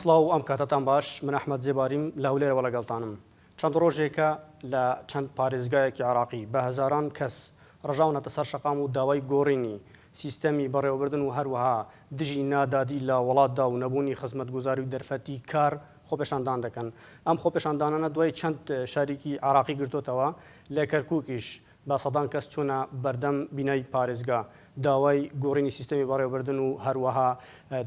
سڵاو و ئەم کاتەتان باش من ئەحمەد زێباریم لە هەولێرەوە لەگەڵتانم چەند ڕۆژێکە لە چەند پارێزگایەکی عێراقی بە هەزاران کەس ڕژاونەتە سەر شەقام و داوای گۆڕینی سیستەمی بەڕێوەبردن و هەروەها دژی نادادی لە وڵاتدا و نەبوونی خزمەتگوزاری و دەرفەتی کار خۆپێشاندان دەکەن. ئەم خۆپێشاندانانە دوای چەند شارێکی عێراقی گرتۆتەوە، لە کەرکوکیش بە سەدان کەس چوونە بەردەم بینای پارێزگا داوای گۆڕینی سیستەمی بەڕێوەبردن و هەروەها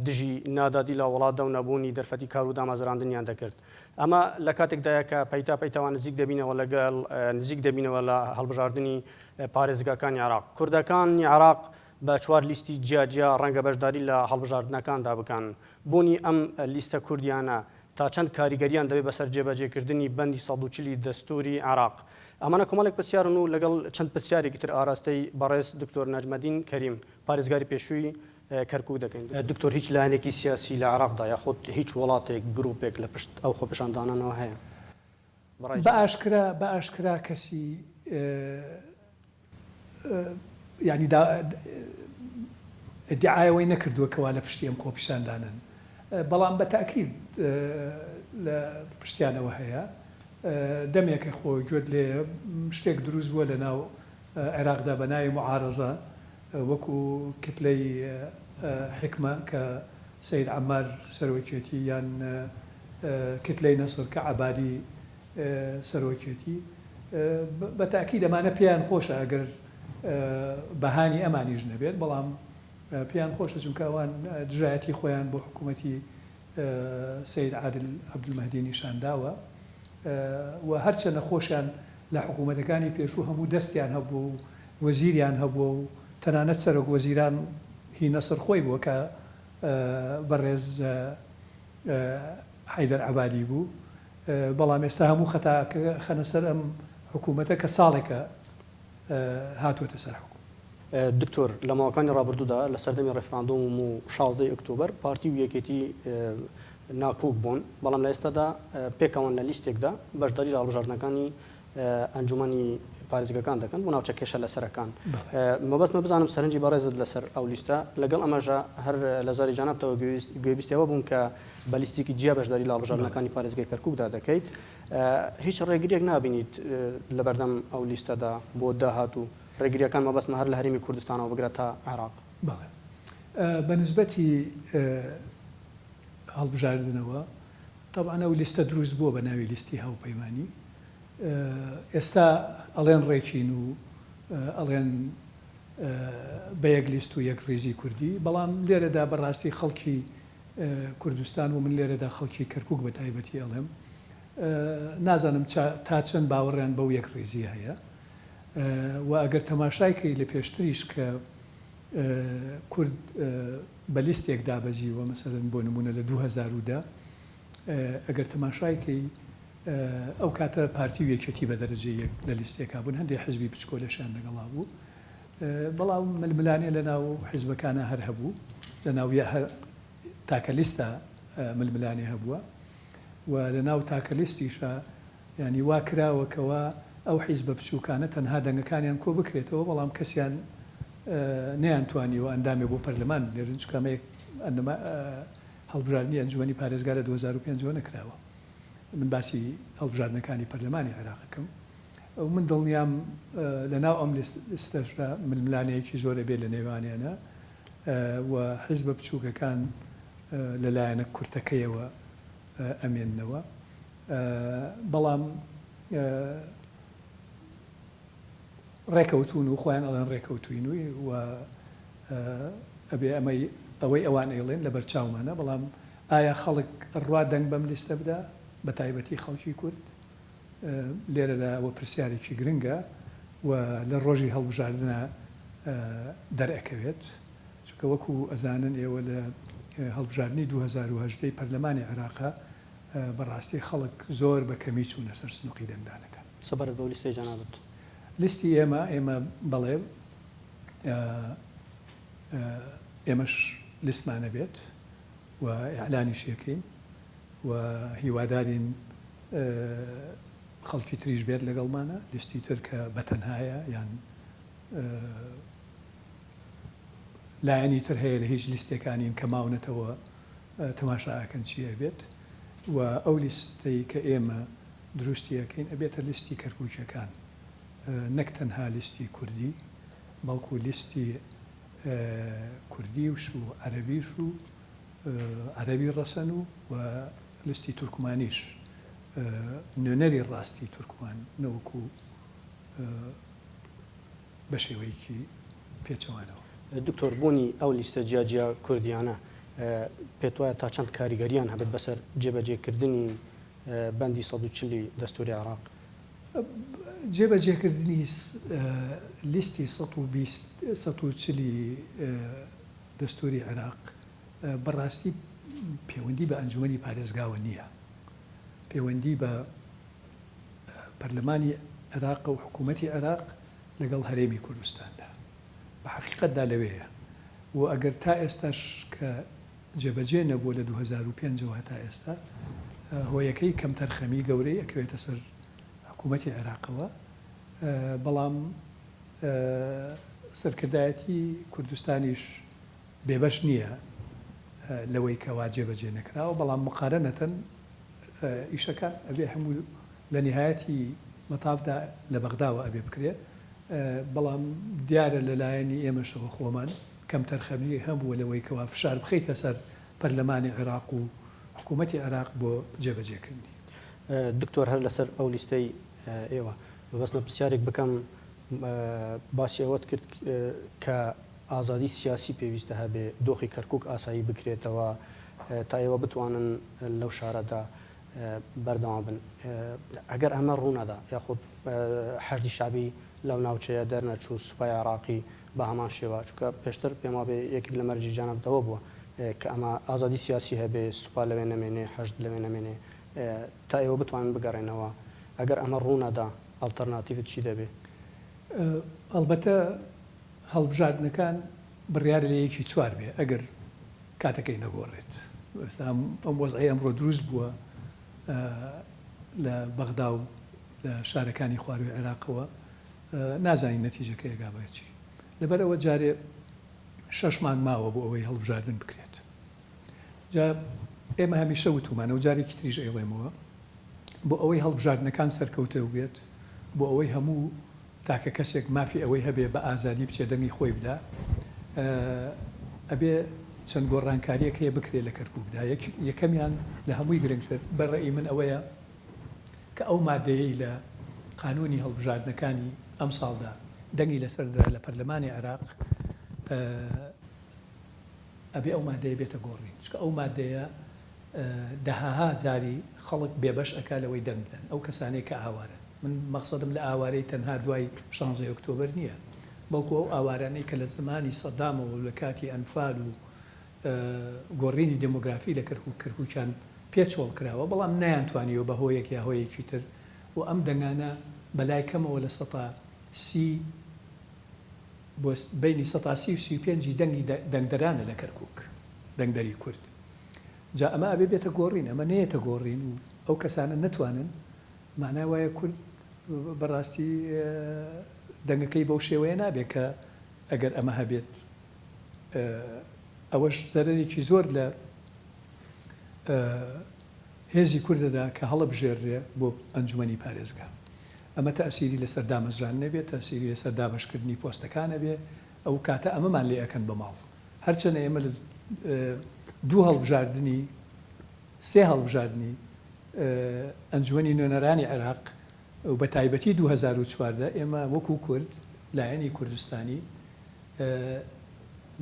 دژی نادادی لە وڵاتدا و نەبوونی دەرفەتی کار و دامەزراندنیان دەکرد. ئەمە لە کاتێکدایە کە پەیتا پەیتاوە نزیک دەبینەوە لەگەڵ نزیک دەبینەوە لە هەڵبژاردنی پارێزگاکانی عێراق. کوردەکانی عێراق بە چوار لیستی جیا جیا ڕەنگە بەشداری لە هەڵبژاردنەکاندا بکەن. بوونی ئەم لیستە کوردیانە تا چەند کاریگەریان دەبێت بەسەر جێبەجێکردنی بەندی 140 ی دەستووری عێراق؟ ئەمانە کۆمەڵێک پرسیارن و لەگەڵ چەند پرسیارێکی تر ئاراستەی بەڕێز دکتۆر نەجمەدین کەریم، پارێزگاری پێشووی کەرکووک دەکەین. دکتۆر هیچ لایەنێکی سیاسی لە عێراقدا یاخود هیچ وڵاتێک، گرووپێک لە پشت ئەو خۆپێشاندانانەوە هەیە؟ بەڕای بە ئاشکرا بە ئاشکرا کەسی یانی دا ئیدیعای ئەوەی نەکردووە کەوا لە پشتی ئەم خۆپیشاندانەن بەڵام بە تەئکید لە پشتیانەوە هەیە دەمێکە خۆ گوێت لێیە شتێک دروست بووە لە ناو عێراقدا بە ناوی موعارەزە وەکو کتلەی حیکمە کە سەید عەمار سەرۆکێتی یان کتلەی نەسر کە عەبادی سەرۆکێتی بە تەئکید ئەمانە پێیان خۆشە ئەگەر بەهانی ئەمانیش نەبێت بەڵام پێیان خۆشە چونکە ئەوان دژایەتی خۆیان بۆ حکوومەتی سەید عادل عەبدولمەهدی نیشان داوە و هەرچەندە خۆشیان لە حکوومەتەکانی پێشوو هەموو دەستیان هەبووە و وەزیریان هەبووە و تەنانەت سەرۆک وەزیران هی نەسر خۆی بووە کە بەڕێز حەیدەر عەبادی بوو بەڵام ئێستا هەموو خەتاکە خەنە سەر ئەم حکوومەتە کە ساڵێکە هاتووەتە سەر حوکم. دکتۆر، لە ماوەکانی ڕابردوودا لە سەردەمی ڕێفراندۆم و 16 ی ئۆکتۆبەر پارتی و یەکێتی ناکۆک بوون، بەڵام لە ئێستادا پێکەوەن لە لیستێکدا بەشداری لە هەڵبژاردنەکانی ئەنجومەنی پارێزگەکان دەکەن بۆ ناوچە کێشە لەسەرەکان. مەبەستمە بزانم سەرنجی بەڕێزت لەسەر ئەو لیستە، لەگەڵ ئەمەشا هەر لە زاری جەنابتەوە گوێبیستی ئەوە بووم کە بە لیستێکی جیا بەشداری لە هەڵبژاردنەکانی پارێزگای کەرکوکدا دەکەیت، هیچ ڕێگرییەک نابینیت لەبەردەم ئەو لیستەدا بۆ داهاتوو؟ ڕێگرییەکان مەبەستمە هەر لە هەرێمی کوردستانەوە بگرە تا عێراق. بەڵێ. بە نسبەتی هەڵبژاردنەوە، تەبعەن ئەو لیستە دروست بووە بە ناوی لیستی هاوپەیمانی. ئێستا ئەڵێن ڕێکین و ئەڵێن بە یەک لیست و یەک ڕیزی کوردی، بەڵام لێرەدا بەڕاستی خەڵکی کوردستان و من لێرەدا خەڵکی کەرکوک بە تایبەتی ئەڵێم نازانم تا چەند باوەڕیان بەو یەک ڕیزیە هەیە و ئەگەر تەماشای کەی لە پێشتریش کە کورد بە لیستێک دابەزیوە مەسەلەن بۆ نمونە لە 2010 ئەگەر تەماشای کەی ئەو کاتە پارتی و یەکێتی بە دەرەجەی یەک لە لیستێکا بوون هەندێک حزبی بچکۆلەشیان لەگەڵا بوو بەڵام ململانێ لە ناو حیزبەکانا هەر هەبوو، لە ناو تاکە لیستا ململانێ هەبووە و لە ناو تاکە لیستیشا یانی وا کراوە کەوا ئەو حیزبە بچووکانە تەنها دەنگەکانیان کۆ بکرێتەوە بەڵام کەسیان نەیانتوانیوە ئەندامێ بۆ پەرلەمان بنێرن چونکە ئەمە یەک هەڵبژاردنی ئەنجومەنی پارێزگا لە 2005 ەوە نەکراوە من باسی هەڵبژاردنەکانی پەرلەمانی عێراق ئەکەم. من دڵنیام لە ناو ئەم لیستەشدا ململانێیەکی زۆر ئەبێ لە نێوانیانا و حیزبە بچووکەکان لە لایەنە کورتەکەیەوە ئەمێننەوە. بەڵام ڕێکەوتوون و خۆیان ئەڵێن ڕێکەوتووین و ئەبێ ئەمەی ئەوەی ئەوان ئەیڵێن لەبەر چاومانە بەڵام ئایا خەڵک ئەڕوا دەنگ بەم لیستە بدا بە تایبەتی خەڵکی کورد؟ لێرەدا ئەوە پرسیارێکی گرنگە و لە ڕۆژی هەڵبژاردنا دەرئەکەوێت، چونکە وەکو ئەزانن ئێوە لە هەڵبژاردنی 2018 ی پەرلەمانی عێراقا بەڕاستی خەڵک زۆر بە کەمی چوونە سەر سنوقی دەنگدانەکان. سەبارەت بەو لیستەی جەنابت؟ لیستی ئێمە، ئێمە بەڵێ ئێمەش لیستمان ئەبێت و ئیعلانیشی ئەکەین و هیوادارین خەڵکی تریش بێت لەگەڵمانە، لیستی تر کە بەتەنهایە یان لایەنی تر هەیە لە هیچ لیستێکا نین کە ماونەتەوە. تەماشا ئەکەن چی ئەبێت و ئەو لیستەی کە ئێمە دروستی ئەکەین ئەبێتە لیستی کەرکوکیەکان نەک تەنها لیستی کوردی بەڵکو لیستی کوردیش و عەرەبیش و عەرەبی ڕەسەن و و لیستی تورکمانیش نوێنەری ڕاستی تورکمان نەوەکو بە شێوەیەکی پێچەوانەوە. دکتۆر بوونی ئەو لیستە جیا جیا کوردیانە پێتوایە تا چەند کاریگەریان هەبێت بەسەر جێبەجێکردنی بەندی 140 ی دەستوری عێراق؟ جێبەجێکردنی لیستی 120 140 ی دەستوری عێراق بەڕاستی پێوەندی بە ئەنجومەنی پارێزگاوە نییە، پێوەندی بە پەرلەمانی عێراقە و حکوومەتی عێراق لەگەڵ هەرێمی کوردستاندا بە حەقیقەتدا لەوێیە و ئەگەر تا ئێستاش کە جێبەجێ نەبووە لە 2005 ەوە هەتا ئێستا هۆیەکەی کەمتەرخەمی گەورەی ئەکەوێتە سەر حکوومەتی عێراقەوە بەڵام سەرکردایەتی کوردستانیش بێبەش نییە لەوەی کەوا جێبەجێ نەکراوە، بەڵام مقارەنەتەن ئیشەکان ئەبێ هەموو لە نیهایەتی مەتافدا لە بەغداوە ئەبێ بکرێ، بەڵام دیارە لە لایەنی ئێمەشەوە خۆمان کەمتەرخەمی هەبووە لەوەی کەوا فشار بخەیتە سەر پەرلەمانی عێراق و حکوومەتی عێراق بۆ جێبەجێکردنی. دکتۆر هەر لەسەر ئەو لیستەی ئێوە مەبەستمە پرسیارێک بکەم، باسی ئەوەت کرد کە ئازادی سیاسی پێویستە هەبێ، دۆخی کەرکوک ئاسایی بکرێتەوە تا ئێوە بتوانن لەو شارەدا بەردەوام بن. ئەگەر ئەمە ڕوونەدا یاخود حەشدی شەعبی لەو ناوچەیە دەرنەچوو، سوپای عێراقی بە هەمان شێوە، چونکە پێشتر پێم وابێ یەکێک لە مەرجی جەنابت ئەوە بووە کە ئەمە ئازادی سیاسی هەبێ، سوپا لەوێ نەمێنێ، حەشد لەوێ نەمێنێ تا ئێوە بتوانن بگەڕێنەوە. ئەگەر ئەمە ڕوونەدا ئەڵتەرناتیڤت چی دەبێ؟ ئەڵبەتە هەڵبژاردنەکان بڕیارە لە یەکی چوار بێ ئەگەر کاتەکەی نەگۆڕێت. ئێستا ئەم وەزعەی ئەمڕۆ دروست بووە لە بەغدا و لە شارەکانی خوارووی عێراقەوە نازانین نەتیجەکەی ئەگا بە چی. لەبەر ئەوە جارێ شەش مانگ ماوە بۆ ئەوەی هەڵبژاردن بکرێت. جا ئێمە هەمیشە وتومانە و جارێکی تریش ئەیڵێمەوە بۆ ئەوەی هەڵبژاردنەکان سەرکەوتەو بێت، بۆ ئەوەی هەموو تاکە کەسێک مافی ئەوەی هەبێ بە ئازادی بچێ دەنگی خۆی بدا، ئەبێ چەند گۆڕانکاریەک هەیە بکرێ لە کەرکوکدا، یەکەمیان لە هەمووی گرنگتر بە رەئی من ئەوەیە کە ئەو مادەیەی لە قانونی هەڵبژاردنەکانی ئەمساڵدا دەنگی لەسەر درا لە پەرلەمانی عێراق ئەبێ ئەو مادەیە بێتە گۆڕین، چونکە ئەو مادەیە دەهەها زاری خەڵک بێبەش ئەکا لەوەی دەنگ بدەن، ئەو کەسانەی کە ئاوارەن، من مەقسەدم لە ئاوارەی تەنها دوای شانزەی ئۆکتۆبەر نییە، بەڵکو ئەو ئاوارانەی کە لە زەمانی سەدامەوە و لە کاتی ئەنفال و گۆڕینی دێمۆگرافی لە کەرکوک کەرکوکیان پێ چۆڵ کراوە، بەڵام نەیانتوانیوە بە هۆیەک یا هۆیەکی تر و ئەم دەنگانە بە لای کەمەوە لە سەتا سی بۆ بەینی سەتا سی و 35 ی دەنگی دەنگدەرانە لە کەرکوک، دەنگدەری کورد. جا ئەمە ئەبێ بێتە گۆڕین، ئەمە نەیەتە گۆڕین و ئەو کەسانە نەتوانن، مانای وایە کورد بەڕاستی دەنگەکەی بەو شێوەیە نابێ کە ئەگەر ئەمە هەبێت. ئەوەش زەرەرێکی زۆر لە هێزی کورد دەدا کە هەڵبژێررێ بۆ ئەنجومەنی پارێزگا. ئەمە تەئسیری لەسەر دامەزراندن ئەبێ، تەئسیری لەسەر دابەشکردنی پۆستەکان ئەبێ، ئەو کاتە ئەمەمان لێ ئەکەن بە ماڵ. هەرچەنە ئێمە لە دوو هەڵبژاردنی، سێ هەڵبژاردنی ئەنجومەنی نوێنەرانی عێراق و بە تایبەتی 2014 ئێمە وەکوو کورد، لایەنی کوردستانی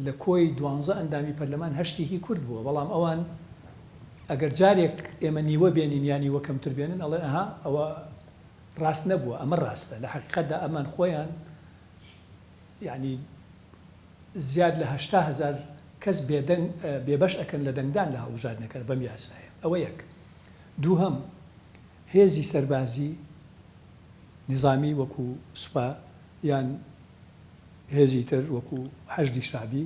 لە کۆی دوانزە ئەندامی پەرلەمان هەشتی هی کورد بووە، بەڵام ئەوان ئەگەر جارێک ئێمە نیوە بێنین یا نیوە کەمتر بێنن ئەڵێن ئەها ئەوە ڕاست نەبووە، ئەمە ڕاستە. لە حەقیقەتدا ئەمان خۆیان یانی زیاد لە 80 هەزار کەس بێدەنگ بێبەش ئەکەن لە دەنگدان لە هەڵبژاردنەکە بەم یاسایە. ئەوە یەک. دووهەم هێزی سەربازی نیزامی وەکوو سوپا یان هێزی تر وەکو حەشدی شەعبی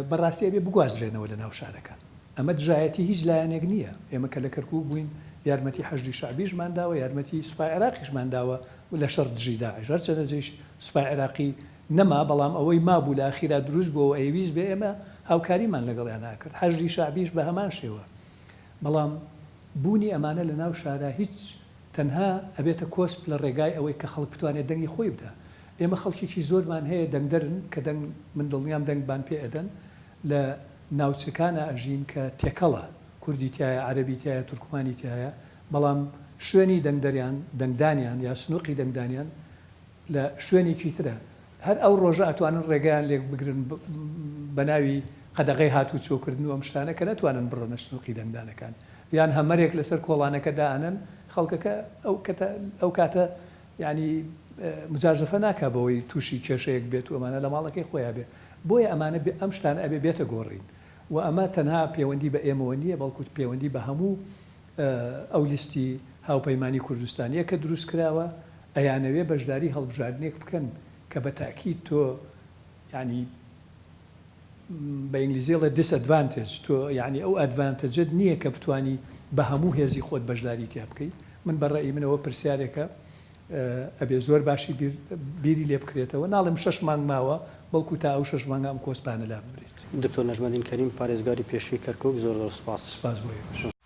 بە ڕاستی ئەبێ بگوازرێنەوە لە ناو شارەکە. ئەمە دژایەتی هیچ لایەنێک نییە. ئێمە کە لە کەرکوک بووین یارمەتی حەشدی شەعبیشمان داوە، یارمەتی سوپای عێراقیشمان داوە لە شەڕ دژی داعش. هەرچەندە جەیش سوپای عێراقی نەما، بەڵام ئەوەی مابوو لە ئاخیرا دروست بووەوە ئەیویست بێ ئێمە هاوکاریمان لەگەڵیانا ئەکرد، حەشدی شەعبیش بە هەمان شێوە. بەڵام بوونی ئەمانە لە ناو شارا هیچ تەنها ئەبێتە کۆسپ لە ڕێگای ئەوەی کە خەڵک بتوانێت دەنگی خۆی بدا. ئێمە خەڵکێکی زۆرمان هەیە دەنگدەرن کە دەنگ من دڵنیام دەنگمان پێ ئەدەن لە ناوچەکانا ئەژین کە تێکەڵە کوردی تیایە عەرەبی تیایە تورکمانی تیایە بەڵام شوێنی دەنگدەریان دەنگدانیان یا سنوقی دەنگدانیان لە شوێنێکی ترە هەر ئەو ڕۆژە ئەتوانن ڕێگایان لێک بگرن بە ناوی قەدەغەی هاتوچۆ کردن و ئەم شتانە کە نەتوانن بڕۆنە سنوقی دەنگدانەکان یان هەمەرێک لەسەر کۆڵانەکە دائەنەن خەڵکەکە ئەو کەتە ئەو کاتە یانی مجازەفە ناکا بەوەی توشی کێشەیەک بێت و ئەمانە لە ماڵەکەی خۆیا بێ بۆیە ئەمانە ئەم شتانە ئەبێ بێتە گۆڕین و ئەمە تەنها پێوەندی بە ئێمەوە نییە بەڵکو پێوەندی بە هەموو ئەو لیستی هاوپەیمانی کوردستانیە کە دروست کراوە ئەیانەوێ بەشداری هەڵبژاردنێک بکەن کە بە تاکید تۆ یانی بە ئینگلیزی ئەڵێ disadvantage تۆ یانی ئەو advantage ەت نییە کە بتوانی بە هەموو هێزی خۆت بەشداری تیا بکەی من بە ڕەئی من ئەوە پرسیارێکە ئەبێ زۆر باشی بیر بیری لێ بکرێتەوە ناڵێم شەش مانگ ماوە بەڵکو تا ئەو شەش مانگە ئەم کۆسپانە لاببرێت. دکتۆر نەجمەدین کەریم پارێزگاری پێشووی کەرکوک زۆر زۆر سوپاس. سوپاس بۆ ئێوەش.